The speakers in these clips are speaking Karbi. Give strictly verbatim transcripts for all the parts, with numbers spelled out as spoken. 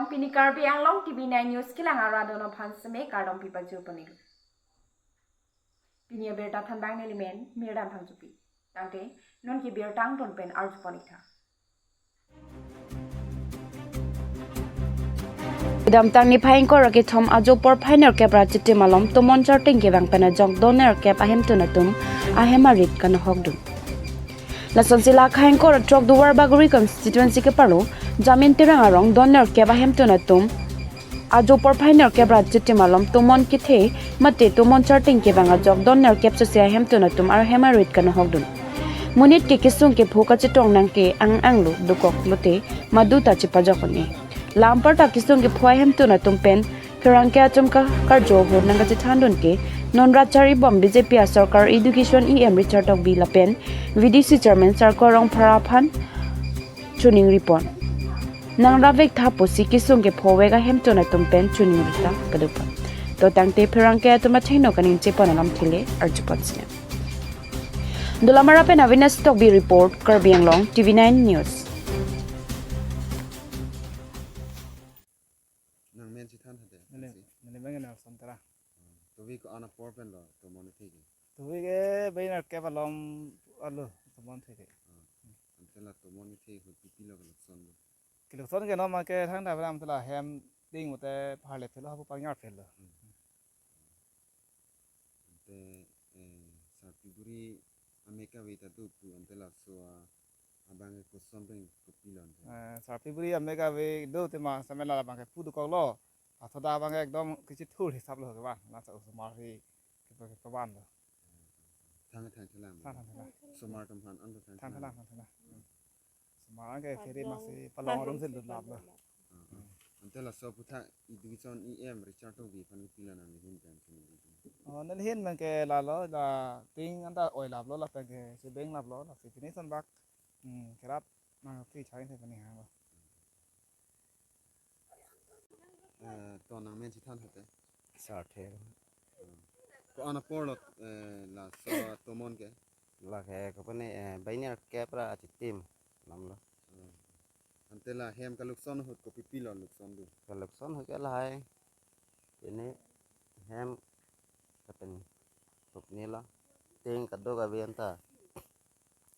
Pini Karbi Anglong T V nine News kelang arat atum aphan seme kardom pipajir ponlo. Pini abirta thanbang neli men Mirdan Phangchopi. Tangte non ke birta angton pen arju pon-ik tha. Kedamtang niphai ingkoi ra kethom ajo porphai nerkep ra chitim alom tomon charting kevang pen ajok don nerkep ahemtun atum ahem arit kanohokdun. Lasonsi la akhai ingkoi ra throk Duarbagori constituency keparlo Jamin Terang arong don nerkep ahemtun atum ajo porphai nerkep ra chitim alom tomon kethe mate tomon charting kevang ajok don nerkep sose ahemtun atum ahem arit kanohokdun. Monit ke kesung kepho kachetong nang ke ang anglo dokok lote madu ta chepajok un-e. La anparta kesung kepho ahemtun atum pen pherangke atum ka karjo ahut nangkachethandun ke non rat charibom B J P asorkar Education E M Richard Tokbi lapen V D C Chairman Sarkar Rongphar aphan choningri pon. Nang rapvek tha pusi kesung kepho vek ahemtun atum pen choningri ta pado pon. To tangte pherangke atum athengno kaningje pon alam thile arju pon sina. Dolamara pen Avinash Tokbi report, Karbi Anglong T V nine News. Nang men si than hade. Neli, neli men ke Nelson Terang. Hmm. Tovi ko-an apor pen lo tomon kethe ke? Tovi ke bang nerkep alom arlo tomon kethe ke. Hmm. Ante la tomon kethe ahut pipi lo kelukson lo? Kelukson ke non ma ke thangta abang ante la hem ding mate pharle phelo hapu pangjar phelo. Hmm. Ante, eh, sarpi buri amek ave ta do pu ante laso a-, abang ke koson pen kopilo ante? Eh, sarpi buri amek ave do te ma samela abang ke pu dokok lo. Athoda abang ke ekdom kachethur hisap lo ke bang. Laso osomar hi ke ke kaban lo. Thang thang thelang. Thang thang thelang. Osomar atum aphan an thang thang thelang, thelang. Thang thelang. Hmm. Osomar ke phere masi palong arum si lulap lo. Ah, ah. Ante laso aputhak Education E M Richard Tokbi aphan kopilo nangli ahin pen choningri? Oh, neli ahin pen ke lalo, la ting anta oi lap lo, lapen ke chebeng lap lo, lasi pini ason bak, hmm, kerap nangpi chai the pani ha lo. Eh, to nang men si than hate? Sarthe. Hmm. Ko-an apor lo, eh, laso tomon ke? La ke kopane, eh, bang nerkep ra chitim alam lo. Hmm. Ante la hem kelukson ahut kopipi lo lukson do? Kelukson ahut ke lahai. Pini hem kapen kopane lo. Ting kadokave anta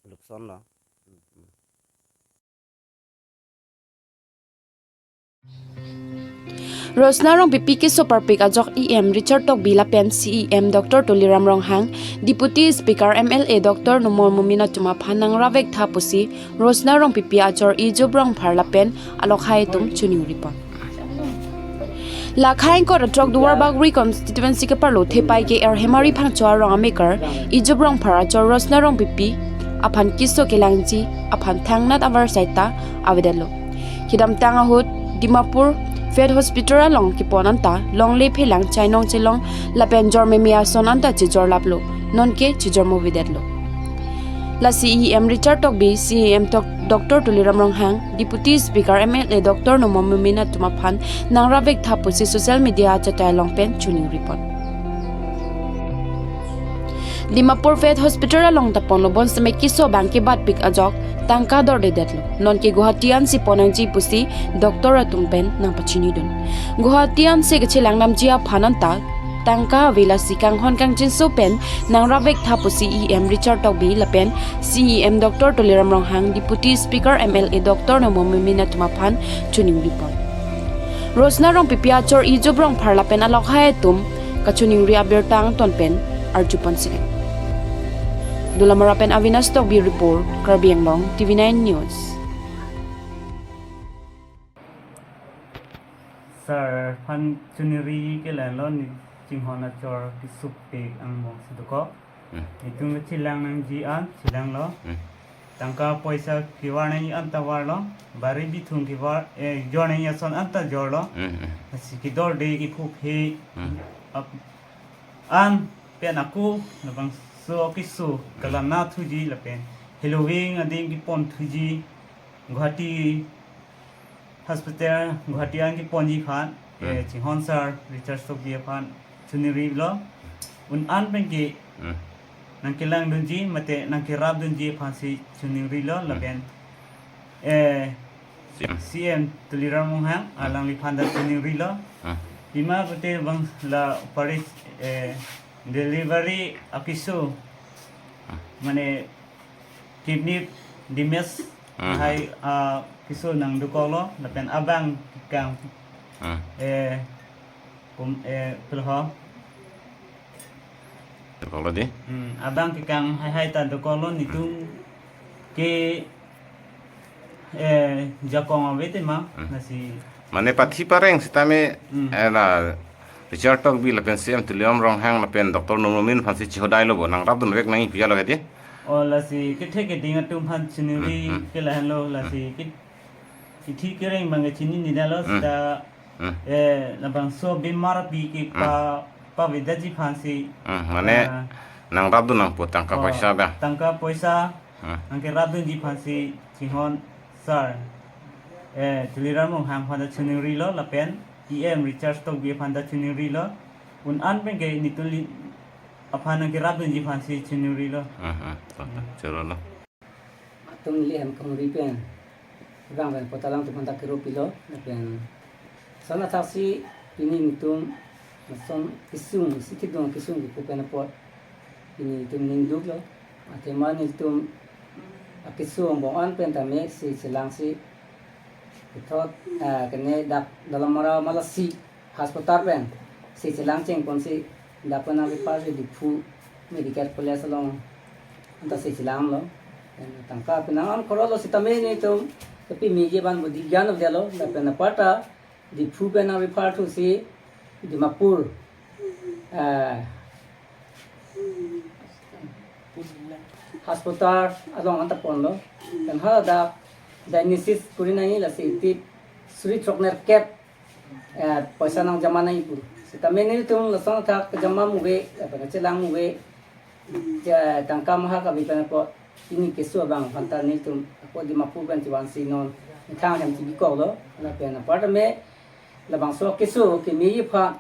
lukson lo. Hmm. Rosna Rongpipi keso parpik ajok E M Richard Tokbi lapen C E M Doctor Tuliram Ronghang, Deputy Speaker M L A Doctor Numal Momin atum aphan nang rapvek tha pusi Rosna Rongpipi achor Ijup Rongphar lapen alokhai atum choningri pon. La akhai ingkoi ra throk Duarbagori constituency keparlo Thepai ke er Hemari Phangcho arong amekar Ijup Rongphar achor Rosna Rongpipi aphan keso kelangji aphan thangnat avarsai ta avedetlo. Kedamtang ahut Dimapur Faith Hospital along kepon anta longle phelang chainong chelong lapen jormeme ason anta chejor lap lo, nonke chejor movedetlo. Lasi E M Richard Tokbi, C E M Tok-, Doctor Tuliram Ronghang, Deputy Speaker M L A Doctor Numal Momin atum aphan nang rapvek tha pusi social media achatai along pen choningri pon. Dimapur Faith Hospital along ta ponlo, bonseme keso abang kebatpik ajok tangka dordedetlo. Nonke Guwahati ansi pon nangji pusi doctor atum pen nang pachinidun. Guwahati ansi kachelang damji aphan anta tangka ave, lasi kanghon kangchinso pen nang rapvek tha pusi E M Richard Tokbi lapen C E M Doctor Tuliram Ronghang, Deputy Speaker M L A Doctor Numal Momin atum aphan choningri pon. Rosna Rongpipi achor Ijup Rongphar lapen alokhai atum kachoningri abirta angton pen arju pon sini. Dolamara pen Avinash Tokbi report, Karbi Anglong T V nine News. Sir aphan choningri ke lalo, ne chinghon achor kesupik angbong si dokok. Hmm. Itum chelang nangji an chelanglo. Hmm. Tangka poisa kevar nangji anta varlo. Bari bithung kevar, eh, jor nangji ason anta jorlo. Hmm, hmm. Lasi kedorde kephuphe. Hmm. Ap-, an pen ako labangso keso, hmm, kalang nathuji lapen heloving adim kepon thuji. Guwahati Hospital, Guwahati an keponji aphan, eh, hmm, chinghon sir Richard Tokbi aphan choningrilo. Un an pen ke, hmm, nangkelangdunji mate nangkerapdunji aphansi choningrilo, hmm, lapen, eh, C M Tuliram Ronghang alangliphan ta chiningrilo. Hmm. Pima pute bang la pari, eh, delivery akeso. Hmm. Mane kidney damage. Hmm. Lahai, ah, keso nangdokoklo lapen abang kekang. Hmm. Eh, kum, eh, pulho. Dokoklo dei. Hmm, abang kekang haihai ta dokoklo, netum ke, eh, jakong ave tema. Hmm. Lasi mane pathi pareng sitame, hmm, eh, la Richard Tokbi lapen C M Tuliram Ronghang lapen Doctor Numal Momin aphansi chihodailo bo, nangrapdunvek nangji pu jalo ke dei. O lasi kethe keding atum aphan chiningri, hmm, hmm, ke lahenlo, lasi, hmm, ke, kethi kereng abang ke chininedetlo, hmm, seta, hmm, eh, labangso bimar api ke, hmm, pa, pavedetji aphansi. Hmm, mane, ah, nangrapdun nangpo tangka, oh, poisa abang. Tangka poisa, hmm, nangkerapdunji aphansi chinghon sir. Eh, Tuliram Ronghang aphan ta chiningrilo lapen E M Richard Tokbi aphan ta chiningrilo. Un an pen ke netum aphan nangkerapdunji aphansi chiningrilo. Hmm, hmm. Chorolo. Atum neli hem kehumri pen, abang pen apot alangtum aphan ta kero pilo, lapen lason athaksi pini netum lason kesung, isi kidung kesung kipu pen apot pini netum ningduklo. Athema netum akeso angbong an pen tame si chelangsi kethot, ah, kene dak Dolamara Malasi hospital pen si chelang chengponsi dak pen nang refer si Diphu Medical College along anta si chelanglo. Tangka penang an korolo sitame netum kepimiji abang budi gyan avelo, lapen aparta Diphu pen nang refer thusi Dimapur, eh, hospital along anta ponlo. Lapen haladak dialysis kuri nangji lasi tip suri throknerkep, eh, poisa nangjama nangji pu. Sitame netum lason athak kejama muve, lapen kachelang muve, ja, tangka maha kabi pen apot pini keso abang aphan ta netum ako Dimapur pen chivansi non methang hem chibikoklo. Lapen aparta me labangso keso kemeji aphan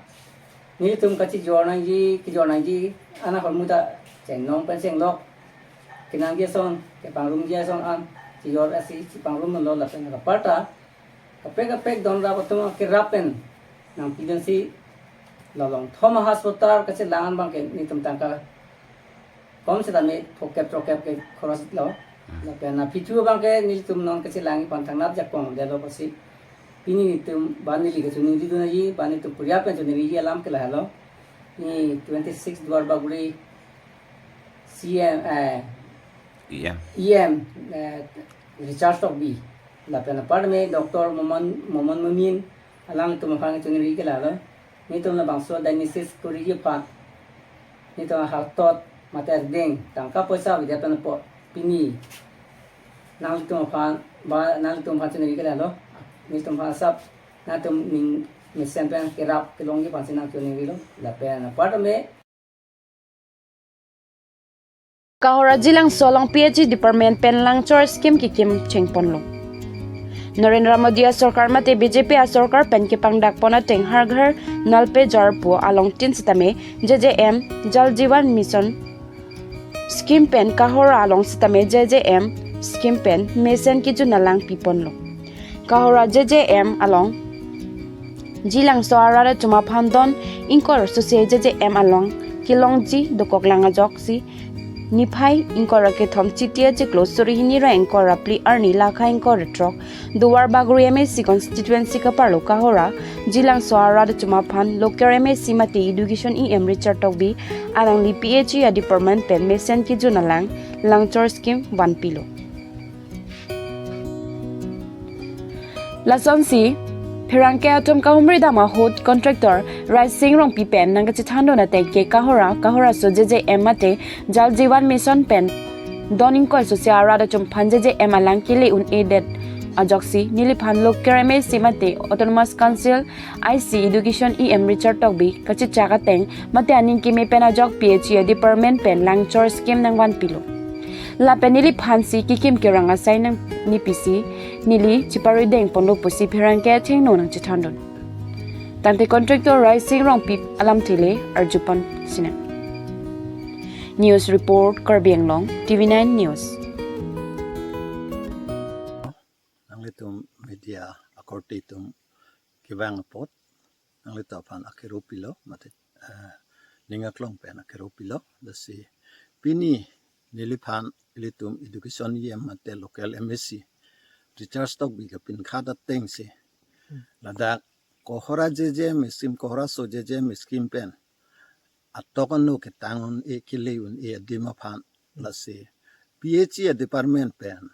netum kachijor nangji, kijor nangji, ana ahormu ta chengnong pen chenglok kenangji ason, kepangrumji ason an chijor asi chipangrumlo, lapen aparta kaprek kaprek donrap atum kerap pen nangpidunsi la Longthom hospital kachelang an abang ke netum tangka kom sitame phokep throkep ke khoros lo. Hmm. Lapen aphi thu abang ke netum non kachelangji aphan thangnat jakong avelo pusi pini netum ba neli kachiningridun nangji, ba netum puriya pen chiningri alam ke lahelo. Ni twenty six Duarbagori C M, eh, E M. E M, eh, Richard Tokbi. Lapen aparta me Doctor Momin, Momin Momin, alanglitum aphan chiningri ke lahelo. Netum labangso dialysis kuriji aphan netum ahatot mate ardeng tangka poisa avedet pen apot pini nanglitum aphan ba nanglitum aphan chiningri ke lahelo. Netum aphan asap nangtum ning mesen pen kerap kelongji aphansi nangchiningrilo. Lapen aparta me Kahora Jilangso along P H E department pen Langchor scheme kikim chengponlo. Narendra Modi asorkar mate B J P asorkar pen kepangdakpon ateng Har Ghar Nal pe Jal pu alongtin sitame J J M Jal Jeevan Mission scheme pen Kahora along sitame J J M scheme pen mesen kejun alang piponlo. Kahora J J M along Jilangso arat atum aphan don ingkoi sose J J M along kelongji dokoklang ajoksi niphai ingkoi ra kethom Chiti achiklo suri hini ra ingkoi ra phli arni lakha ingkoi ra throk Duarbagori M A C constituency kaparlo Kahora Jilangso arat atum aphan Local M A C mate Education E M Richard Tokbi alangli P H E a department pen mesen kejun alang Langchor scheme vanpilo. Lasonsi pherangke atum kahumri dam ahut contractor Raising Rongpi pen nangkachethandun ateng ke Kahora, Kahora so J J M mate Jal Jeevan Mission pen don ingkoi sose arat atum aphan J J M alang kele un-edet ajoksi neliphan Local M A C mate Autonomous Council I C Education E M Richard Tokbi kachechak ateng mate aning keme pen ajok P H E department pen Langchor scheme nangvanpilo. Lapen neliphansi kikim kerang asai nangnepi si neli cheparidengponlo pusi pherangke athengno nangchethandun. Tangte contractor Raising Rongpi alamthe le arjupon sinang. News report, Karbi Anglong, T V nine News. Nanglitum media ya akorte atum kevang apot nanglitum aphan akero pilo, mate, eh, ning aklong pen akero pilo. Lasi pini neliphan ilitum education E M mate local M A C Richard Tokbi kapinkhat atengsi, hmm, ladak kohora J J M scheme, kohora so J J M scheme pen atok anu ketang un-e, kele un-e adim aphan, lasi P H E department pen,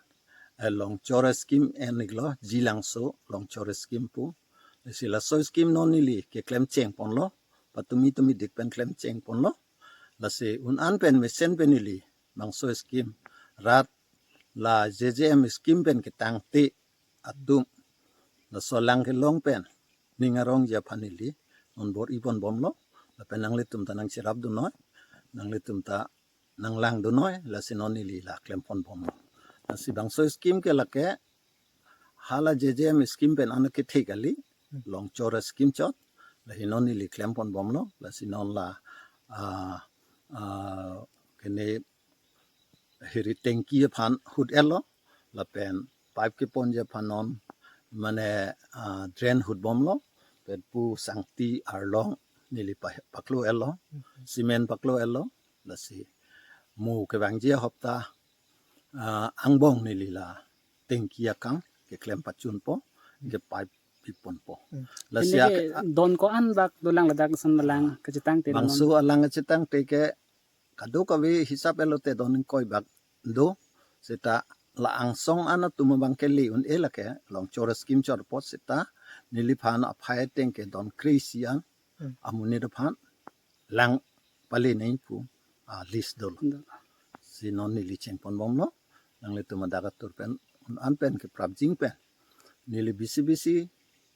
eh, Longchor scheme en-iklo, Jilangso Longchor scheme pu. Lasi laso scheme non neli keklem chengponlo, patumi tumi dik pen klem chengponlo. Lasi un-an pen mesen pen neli bangso scheme rat la J J M scheme pen ketangte atum, laso alang kelong pen ning arongji aphan neli non bor-i ponbomlo, lapen nanglitum ta nangcherapdunnoi, nanglitum ta nanglangdunnoi, lasi non neli la klemponbomlo. Lasi bangso scheme ke lake hala J J M scheme pen an kethe kali, Longchor scheme chot, lahi non neli klemponbomlo. Lasi non la, ah, ah, kene hiri tanki aphan hut-etlo, lapen pipe keponji aphan non mane, ah, drain hutbomlo, pen pu sangti arlong neli pa-, paklo-etlo, cement paklo-etlo. Lasi mo kevangji ahopta, ah, angbong neli la tanki akam keklem pachunpo, ke pipe piponpo. Hmm. Lasi pini ak-, ke don ko-an bak dolang ladak ason alang kachetangte bangso alang kachetangte ke kadokave hisap elote don ingkoi bak do, seta la angsong an atum abang kele un-e lake Longchor scheme chot apot seta neliphan aphai ateng ke don kre-isi an, hmm, amonit aphan lang pale nangji pu, ah, list dolo. Dolo. Si non neli chengponbomlo, nanglitum adak atur pen, un-an pen keprapjin pen neli bisi bisi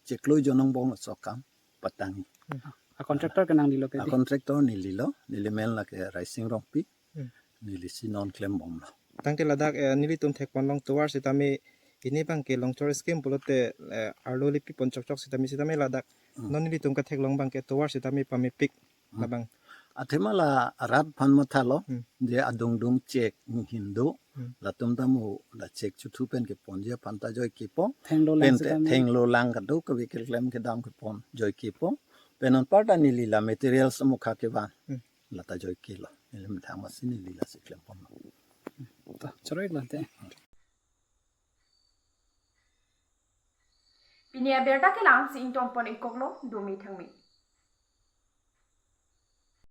chiklo jonong bong so akam patang. Hmm. A contractor ke nanglilo ke a di? Contractor nelilo, neli men lake Raising Rongpi, hmm, neli si non klembomlo. Tangte ladak, eh, nelitum thekponlong tovar sitame pini abang ke Longchor scheme pulote, eh, arlo le pipon chokchok sitame, sitame ladak, hmm, non nelitum katheklong abang ke tovar sitame pamepik, hmm, labang. Athema la rat aphan mathalo, hmm, je adungdung chek hin do, hmm, latum ta mo la chek chuthu pen keponji aphan ta joikepo. Thenglo lang pen te sitame, thenglo lang kadokave keklem kedam kepon joikepo. Pen anparta neli la materials mukha kevan, hmm, lata joikelo. Neli methang masi neli lasi klemponlo. To, choroi lo te. Pini abirta ke la-ansi ingtonpon-ikkoklo, dumi thangmi.